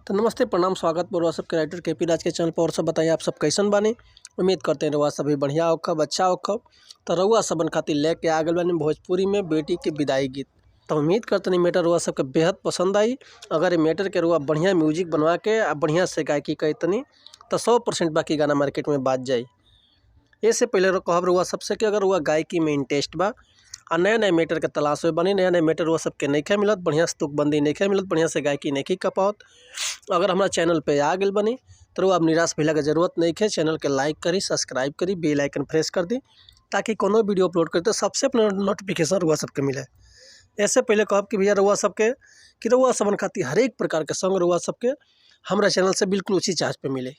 तो नमस्ते, प्रणाम, स्वागत बा रउआ सबके राइटर के पी राज के चैनल पर। और सब बताइए, आप सब कैसन बानी? उम्मीद करते हैं रउआ सभी बढ़िया होखब, अच्छा होखब। तो रउआ सबन खातिर लेके आ गइल बानी भोजपुरी में बेटी के विदाई गीत। तो उम्मीद करते नहीं मैटर रउआ सबके बेहद पसंद आई। अगर ये मैटर के रउआ बढ़िया म्यूजिक बनवा के आ बढ़िया से गायकी करतनी तो 100% बाकी गाना मार्केट में बाज जाई। इससे पहले कहब रउआ सबसे कि अगर रउआ गायकी में इंटरेस्ट बा आ नया नया मैटर के तलाश में बनी, नया नया मैटर रउआ सबके नइखे मिलत, बढ़िया से तुकबंदी नइखे मिलत, बढ़िया से गायकी नइखे कर पावत, अगर हमारा चैनल पे आ गइल बनी तो रउआ अब निराश भइला के जरूरत नइखे। चैनल के लाइक करी, सब्सक्राइब करी, बेल आइकन प्रेस कर दी ताकि कोनो वीडियो अपलोड करी तो सबसे पहले नोटिफिकेशन रउआ सबके मिले। ऐसे पहले कहब कि भैया रउआ सबके कि रउआ सबन खातिर हरेक प्रकार के सॉन्ग रउआ सबके हमरा चैनल से बिल्कुल उसी चार्ज पे मिले।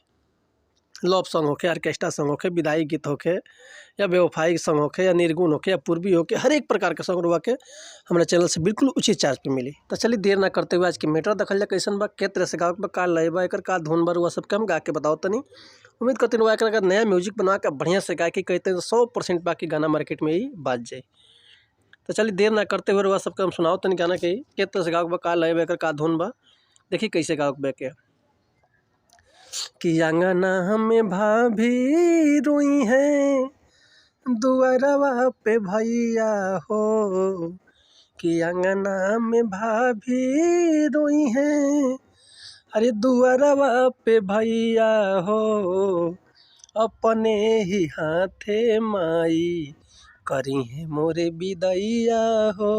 लव सॉन्ग होखे, ऑर्केस्ट्रा सॉन्ग होखे, विदाई गीत होखे या बेवफाई सॉन्ग होखे या निर्गुण होखे या पूर्वी होखे, हर एक प्रकार के सॉन्ग रउआ के हमरा चैनल से बिल्कुल उचित चार्ज पे मिली। तो चलिए देर ना करते हुए आज के मैटर देखल जाए कैसन बा, के तरह से गावे के बा, का लय बा, एकर का धुन बा, रउआ सबके हम गा के बताओ तनी। उम्मीद करते रउआ एकर अगर नया म्यूजिक बना के बढ़िया से गायकी करते तो 100% बाकी गाना मार्केट में ही बाज जाए। तो चलिए देर ना करते हुए रउआ सबके हम सुनाओ तनी गाना के के तरह से गावे के बा, का लय बा, एकर का धुन बा, देखी कैसे गावे के बा के। कि अंगना में भाभी रोई है, दुअरवा पे भैया हो। कि अंगना में भाभी रोई है, अरे दुअरवा पे भैया हो। अपने ही हाथे माई करी है मोरे विदैया हो।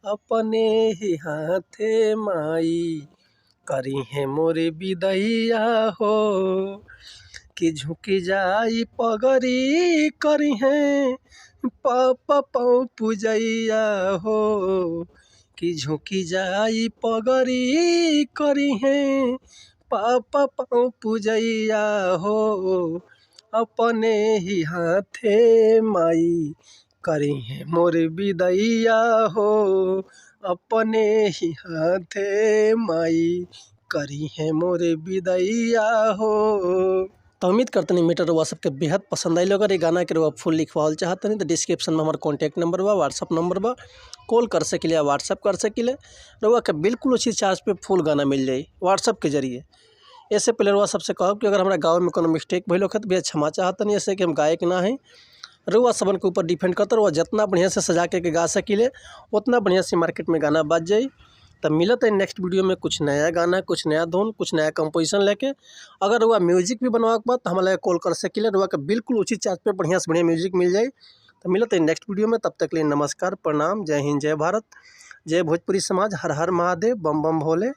अपने ही हाथे माई करी है मोरे विदैया हो। कि झुकी जाई पगरी करी है पापा पाँव पुजैया हो। कि झुकी जाई पगरी करी है पापा पाँव पुजैया हो। अपने ही हाथे माई करी है मोर विदैया हो। अपने ही हाथे माई करी है मोर विदैया हो। तो उम्मीद करते नहीं मीटर रउआ सबके बेहद पसंद आई। अगर ये गाना के रउआ फुल लिखवावल चाहत नहीं तो डिस्क्रिप्शन में हमारे कॉन्टैक्ट नंबर बा, व्हाट्सअप नंबर बा, कॉल कर सकिले या व्हाट्सअप कर सकिले। रउआ के बिल्कुल उसी चार्ज पे फुल गाना मिल जाई व्हाट्सअप के जरिए। ऐसे पहले रउआ सबसे कहब कि अगर हमारा गाँव में कोनो मिस्टेक भइल होखे तो भैया क्षमा चाहतनी, ऐसे कि हम गायक ना हैं। रउआ सबन के ऊपर डिपेंड करता, रउआ जितना बढ़िया से सजा के गा सकिले उतना बढ़िया से मार्केट में गाना बाज जाई। तब मिलत है नेक्स्ट वीडियो में कुछ नया गाना, कुछ नया धुन, कुछ नया कंपोजिशन लेके। अगर रउआ म्यूजिक भी बनवावे के बा तो हमारा कॉल कर सकिले, रउआ के बिल्कुल उचित चार्ज पे बढ़िया से बढ़िया म्यूजिक मिल जाई। तो मिलत है नेक्स्ट वीडियो में, तब तक के लिए नमस्कार, प्रणाम, जय हिंद, जय भारत, जय भोजपुरी समाज, हर हर महादेव, बम बम भोले।